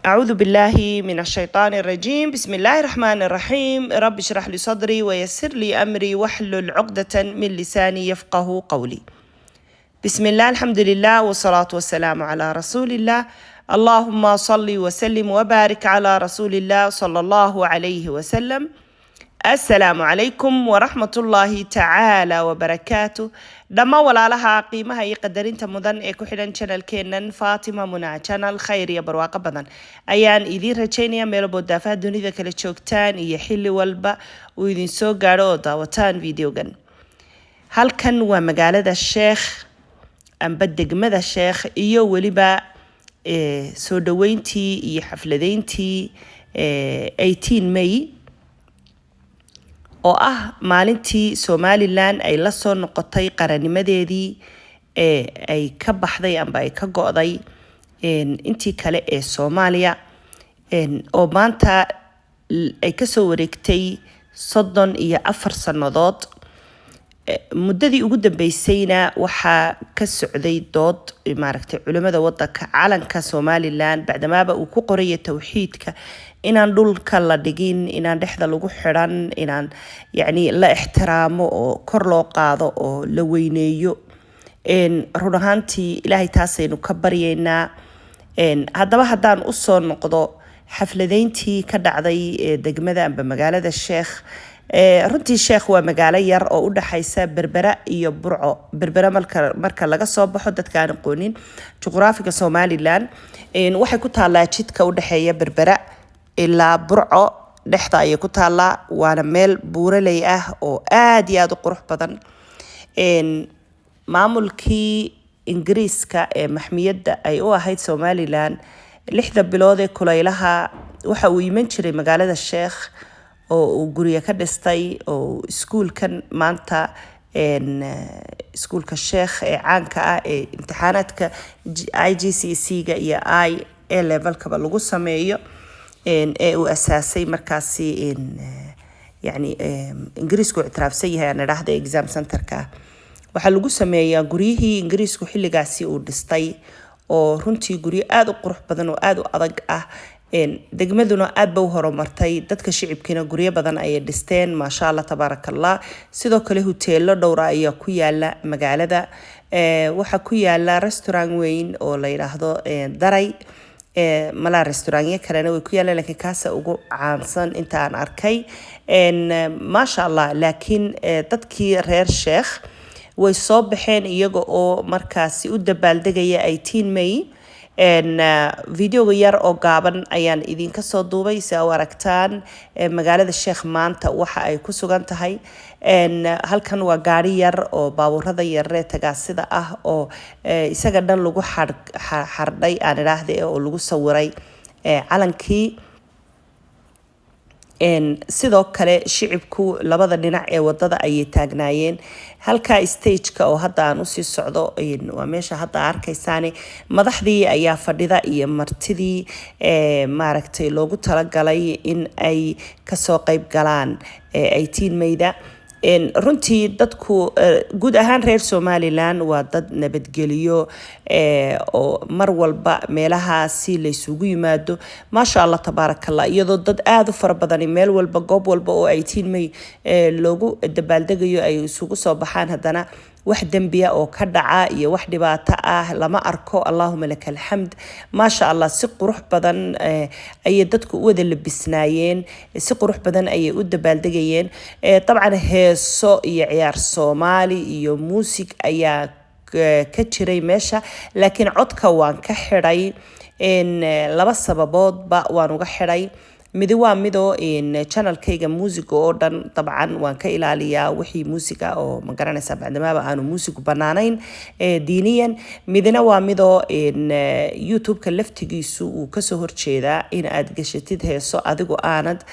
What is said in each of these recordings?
أعوذ بالله من الشيطان الرجيم، بسم الله الرحمن الرحيم، رب اشرح لي صدري ويسر لي أمري واحلل عقدة من لساني يفقه قولي. بسم الله، الحمد لله، والصلاة والسلام على رسول الله، اللهم صل وسلم وبارك على رسول الله صلى الله عليه وسلم. Asalaamu calaykum waraxmatullaahi tacaala wabarakaatu. Dhammaan walaalaha qiimaha iyo qadarinta mudan ee ku xidhan channelkeennan Fatima Muna Channel, khayr iyo barwaaqo badan ayaan idiin rajaynaya meelo daafaha dunida kala joogtaan iyo xilli walba uu idin soo gaadho oo daawataan videogan. Halkan waa magaalada Sheekh amba degmada Sheekh iyo weliba soo dhaweyntii iyo xafladeyntii 18 May oo ah maalintii Somaliland ay la soo noqotay qarannimadeedii ee ay ka baxday amba ay ka go'day intii kale ee Soomaaliya, oo maanta ay kasoo wareegtay 34 sannadood. Muddadii ugu dambeysayna waxaa ka socday dood, maaragtay, culimada wadanka calanka Somaliland bacdamaaba uu ku qoraya towxiidka, inaan dhulka la dhigin, inaan dhexda lagu xidhan, inaan yacni la ixtiraamo oo kor loo qaado oo la weyneeyo. Run ahaantii Ilaahay taasaynu ka baryaynaa. Haddaba haddaan usoo noqdo xafladeyntii ka dhacday degmada amba magaalada Sheekh, runtii Sheekh waa magaalo yar oo u dhaxaysa Berbera iyo Burco. Berbera marka laga soo baxo, dadka aan aqoonin juqraafiga Somaliland, waxay ku taallaa jidka u dhexeeya Berbera ilaa Burco, dhexda ayay ku taallaa, waana meel buuraley ah oo aada iyo aada u qurux badan. Maamulkii Ingiriiska ee maxmiyadda ay u ahayd Somaliland, 6da bilood ee kulaylaha waxa uu iman jiray magaalada Sheekh oo uu guryo ka dhistay, oo iskuulkan maanta, iskuulka Sheekh ee caanka ah ee imtixaanaadka IGCSE-ga iyo I A levelkaba lagu sameeyo, ee uu asaasay markaasi, yani Ingiriisku ictiraafsan yahay aan idhaahda, exam centerka waxaa lagu sameeyaa guryihii Ingiriisku xilligaasi uu dhistay, oo runtii guryo aada u qurux badan oo aada u adag ah. Degmaduna aad ba u horumartay, dadka shicibkiina guryo badan ayay dhisteen, maasha Allah, tabaaraka Allah. Sidoo kale huteelo dhowra ayaa ku yaala magaalada. Waxaa ku yaala restaurant weyn oo la yidhaahdo Daray. Malaa restaurantyo kalena way ku yaalaan, laakiin kaasa ugu caansan inta aan arkay, maasha Allah. Laakiin dadkii reer Sheekh way soo baxeen iyaga oo markaasi u dabaaldegaya 18 May. Videoga yar oo gaaban ayaan idinka soo duubay si aa u aragtaan magaalada Sheekh maanta waxa ay ku sugan tahay. Halkan waa gaari yar oo baabuurada yaree tagaasida ah oo isaga dhan lagu xardhay, aan idhaahda, oo lagu sawiray calankii. Sidoo kale shicibku labada dhinac ee wadada ayay taagnaayeen. Halka stageka oo hadda aan usii socdo waa meesha hadda arkaysaani, madaxdii ayaa fadhida iyo martidii, maaragtay, loogu talagalay in ay kasoo qeyb galaan 18 Mayda. Runtii dadku guud ahaan reer Somaliland waa dad nabadgeliyo oo mar walba meelahaasi laysugu yimaado, maasha Allah, tabaaraka Allah, iyadoo dad aada u fara badani meel walba, goob walba oo 18 May loogu dabaaldegayo ay isugu soo baxaan, haddana wax dembiya oo ka dhaca iyo wax dhibaato ah lama arko. Allahuma laka alxamd, maasha Allah. Si qurux badan ayay dadku u wada labisnaayeen, si qurux badan ayay u dabaaldegayeen. Dabcan heeso iyo ciyaar Soomaali iyo muusig ayaa ka jiray meesha, laakiin codka waan ka xidhay. Laba sababoodba waan uga xidhay. Midi waa midoo channelkayga muusiga oo dhan dabcan waan ka ilaaliyaa wixii muusiga oo, ma garanaysaa, bacdamaaba aanu muusigu banaanayn diiniyan. Midina waa midoo YouTube-ka laftigiisu uu kasoo horjeedaa in aad gashatid heeso adigu aanad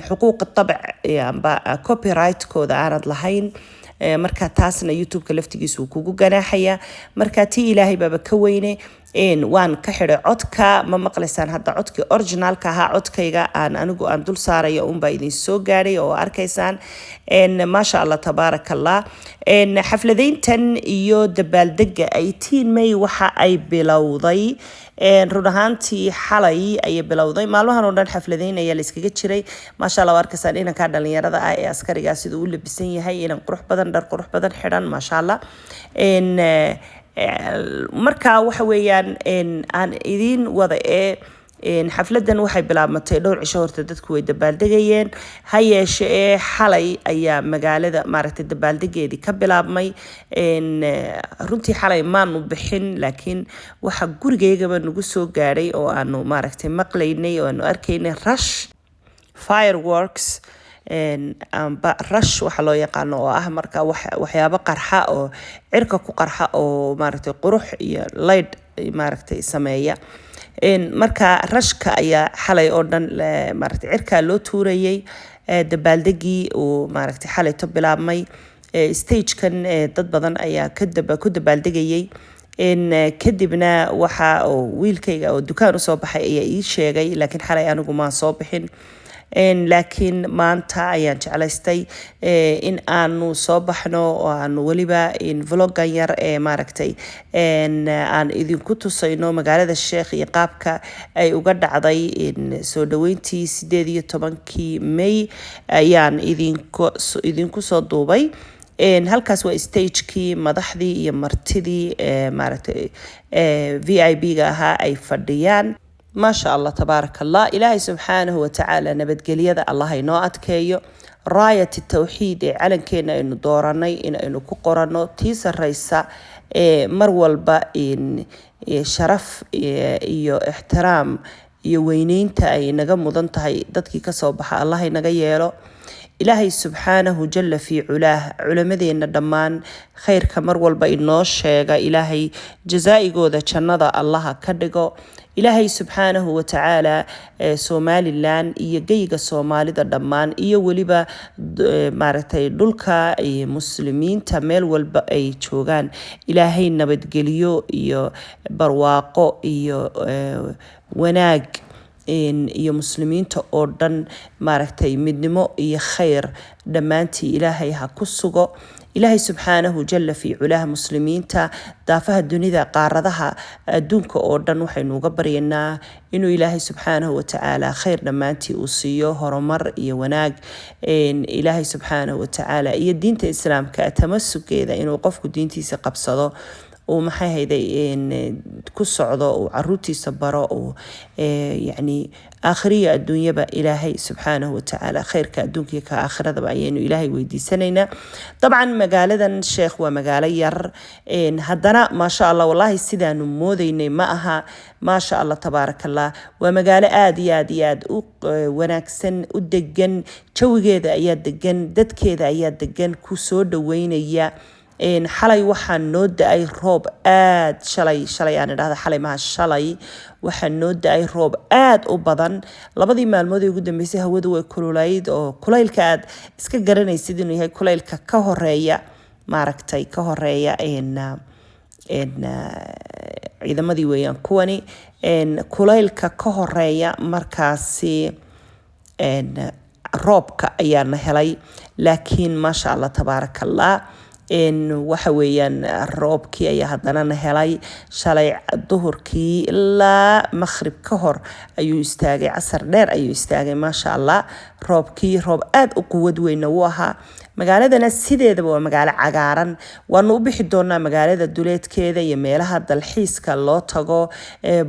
xuquuqa dabc amba copyright-kooda aanad lahayn. Marka taasna YouTube-ka laftigiisa wuu kugu ganaaxaya. Marka tii Ilaahay baaba ka weyne, waan ka xidhay codka. Ma maqlaysaan hadda codkii originalka ahaa. Codkayga aan anigu aan dul saaraya unbaa idin soo gaadhay oo arkaysaan. Maasha Allah, tabaaraka Allah. Xafladeyntan iyo dabaaldega 18 May waxa ay bilowday run ahaantii xalay ayay bilowday. Maalmahan oo dhan xafladeyn ayaa la iskaga jiray, maasha Allah. Waa arkaysaan inanka dhalinyarada ah ee askarigaa siduu u labisan yahay, inan qurux badan, dhar qurux badan xidhan, maasha Allah. Marka waxa weeyaan aan idiin wada ee xafladan waxay bilaabmatay dhowr cisho horta. Dadku way dabaaldegayeen, ha yeeshe ee xalay ayaa magaalada maaragtay dabaaldegeedii ka bilaabmay. Runtii xalay maanu bixin, laakiin waxa gurigaygaba nagu soo gaadhay oo aanu maaragtay maqlaynay oo aanu arkaynay rush fireworks, amba rush waxa loo yaqaano, oo ah marka waxyaabo qarxa oo cirka ku qarxa oo maaragtay qurux iyo light maaragtay sameeya. Marka rashka ayaa xalay oo dhan maaragtay cirkaa loo tuurayay, dabaaldegii uu maaragtay xalayto bilaabmay. Stagekan dad badan ayaa ku dabaaldegayay. Kadibna waxa uu wiilkayga oo dukaan usoo baxay ayaa ii sheegay, laakiin xalay anigu maan soo bixin, laakiin maanta ayaan jeclaystay in aanu soo baxno oo aanu weliba vlogan yar ee maaragtay aan idinku tusayno magaalada Sheekh iyo qaabka ay uga dhacday soo dhaweyntii 18-kii May ayaan idinku soo duubay. Halkaas waa stagekii madaxdii iyo martidii maaragtay VIP-ga ahaa ay fadhiyaan. Maasha Allah, tabaaraka Allah. Ilaahay subxaanahu watacaala nabadgelyada Allah inoo adkeeyo. Raayat tawxiid ee calankeena aynu dooranay in aynu ku qoranno, tii sareysa ee mar walba sharaf iyo ixtiraam iyo weyneynta ay naga mudan tahay, dadkii kasoo baxa Allah inaga yeelo. Ilaahay subxaanahu jala fii culaah culamadeena dhammaan khayrka mar walba inoo sheega, Ilaahay jazaa'igooda jannada Allaha ka dhigo. Ilaahay subxaanahu watacaala Somaliland iyo geyga Soomaalida dhammaan iyo weliba maaragtay dhulka muslimiinta meel walba ay joogaan, Ilaahay nabadgelyo iyo barwaaqo iyo wanaag iyo muslimiinta oo dhan maaragtay midnimo iyo khayr dhammaantii Ilaahay ha ku sugo. Ilaahay subxaanahu jala fii culaah muslimiinta daafaha dunida, qaaradaha adduunka oo dhan waxaynu uga baryanaa inuu Ilaahay subxaanahu watacaala khayr dhammaantii uu siiyo, horumar iyo wanaag. Ilaahay subxaanahu watacaala iyo diinta Islaamka tamasugeeda, inuu qofku diintiisa qabsado, uu maxay hayday ku socdo, uu caruurtiisa baro, uu yacni aakhiriya adduunyaba Ilaahay subxaanahu watacaala khayrka adduunka iyo ka aakhiradaba ayaynu Ilaahay weydiisanaynaa. Dabcan magaaladan Sheekh waa magaalo yar, haddana maasha Allah, wallaahi sidaanu moodeynay ma aha. Maasha Allah, tabaaraka Allah. Waa magaalo aada iyo aad iyo aad u wanaagsan, u degan. Jawigeeda ayaa degan, dadkeeda ayaa degan, ku soo dhaweynaya. Xalay waxaa noo da-ay roob aad, shalay, shalay aan idhahda, xalay maha, shalay waxaa noo da-ay roob aad u badan. Labadii maalmood ee ugu dambeysay hawadu way kululayd, oo kulaylka aad iska garanaysid inuu yahay kulaylka ka horeeya, maaragtay, ka horeeya. Ciidamadii weeyaan kuwani. Kulaylka ka horeeya markaasi roobka ayaana helay, laakiin maasha Allah, tabaaraka Allah, waxa weeyaan roobkii ayaa haddana na helay. Shalay duhurkii ilaa maqhrib ka hor ayuu istaagay, casar dheer ayuu istaagay, maasha Allah. Roobkii roob aada u quwad weyna wuu ahaa. Magaaladana sideedaba waa magaalo cagaaran. Waanu u bixi doonaa magaalada duleedkeeda iyo meelaha dalxiiska loo tago,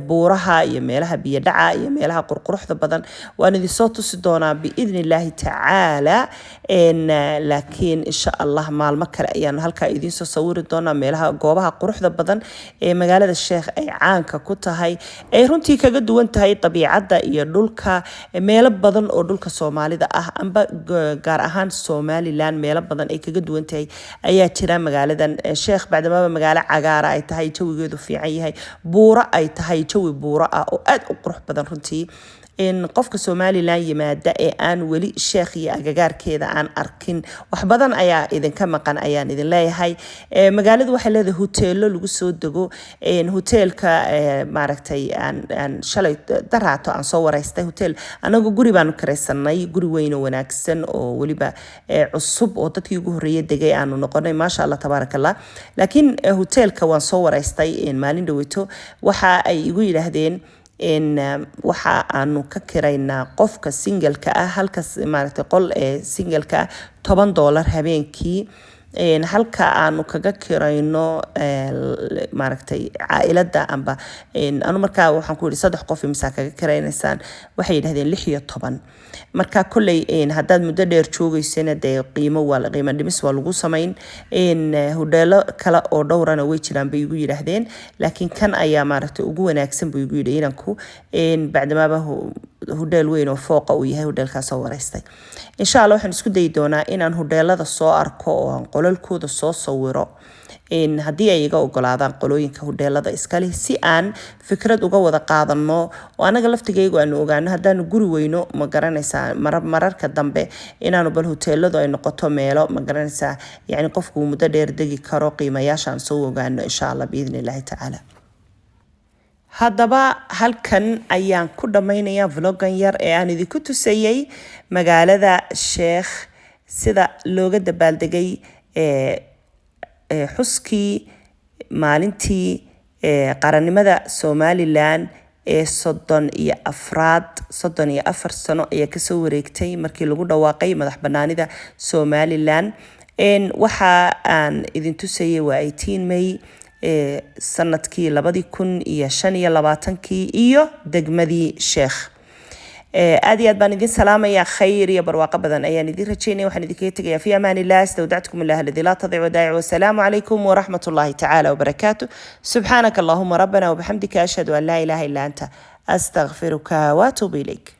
buuraha iyo meelaha biyodhaca iyo meelaha qurquruxda badan waan idinsoo tusi doonaa biidni Illaahi tacaala. Laakiin insha Allah maalmo kale ayaanu halkaa idiinsoo sawiri doonaa meelaha, goobaha quruxda badan ee magaalada Sheekh ay caanka ku tahay, ay runtii kaga duwan tahay dabiicadda iyo dhulka meelo badan oo dhulka Soomaalida ah amba gaar ahaan Somaliland. Somaliland meelo badan ay kaga duwan tahay ayaa jira magaaladan Sheekh. Bacdamaba magaalo cagaara ay tahay, jawigeedu fiican yahay, buuro ay tahay, jawi buuro ah oo aada u qurux badan runtii. In qofka Somaliland yimaada ee aan weli Sheekh iyo agagaarkeeda aan arkin, wax badan ayaa idinka maqan ayaan idin leeyahay. Magaaladu waxay leedahay hoteelo lagu soo dego. Hoteelka maaragtay aan shalay daraato aan soo wareystay hotel, anagu guri baanu kiraysanay, guri weyn oo wanaagsan oo weliba cusub oo dadkii ugu horreeyay degay aanu noqonay, maasha Allah, tabaaraka Allah. Laakiin hoteelka waan soo wareystay maalin dhaweyto. Waxa ay igu yidhaahdeen in waxa aanu ka kiraynaa qofka single-ka ah halka maaragtay qol ee single-ka ah $10 habeenkii, halka aanu kaga kirayno maaragtay caailada amba anu. Markaa waxaan ku yidhi, "Saddex qof imisaa kaga kiraynaysaan?" Waxay yidhahdeen 16. Marka kolley haddaad muddo dheer joogeysana dee qiimo waa qiimo dhimis waa lagu samayn. Hodheelo kale oo dhowrana way jiraan bay igu yidhaahdeen, laakiin kan ayaa maaragtay ugu wanaagsan buu igu yidhi inanku, bacdamaaba hodheel weyn oo fooqa uu yahay hodheelkaasoo wareystay. Insha Allah waxaan isku dayi doonaa inaan hodheelada soo arko oo aan qolalkooda soo sawiro, haddii ay iga ogolaadaan qolooyinka hodheelada iskale, si aan fikrad uga wada qaadano oo anaga laftigaygu aanu ogaano haddaanu guri weyno, ma garanaysaa, mararka dambe inaanu bal hoteeladu ay noqoto meelo, ma garanaysaa, yacni qofku uu muddo dheer degi karo, qiimayaasha aan soo ogaano, insha Allah, biidni Illaahi tacaala. Haddaba halkan ayaan ku dhammaynayaa vlog-gan yar ee aan idinku tusayey magaalada Sheekh sida looga dabaaldegay xuskii maalintii qarannimada Somaliland ee 34aad. 34 sano ayaa kasoo wareegtay markii lagu dhawaaqay madax banaanida Somaliland. Waxa aan idin tusayay waa 18 May sanadkii 2025-kii iyo degmadii Sheekh. Aad iyo aad baan idin salaamaya, khayr iyo barwaaqo badan ayaan idin rajeynaya. Waxaan idinkaga tegaya fi amaan illah. Astawdactukum illah aladi laa tadiic wadaa'ic. Wasalaamu calaykum waraxmat ullahi tacaala wabarakaatu. Subxaanaka allahuma rabbana wabixamdika, ashhadu an laa ilaha illa anta, astaqfiruka waatuubu ilayk.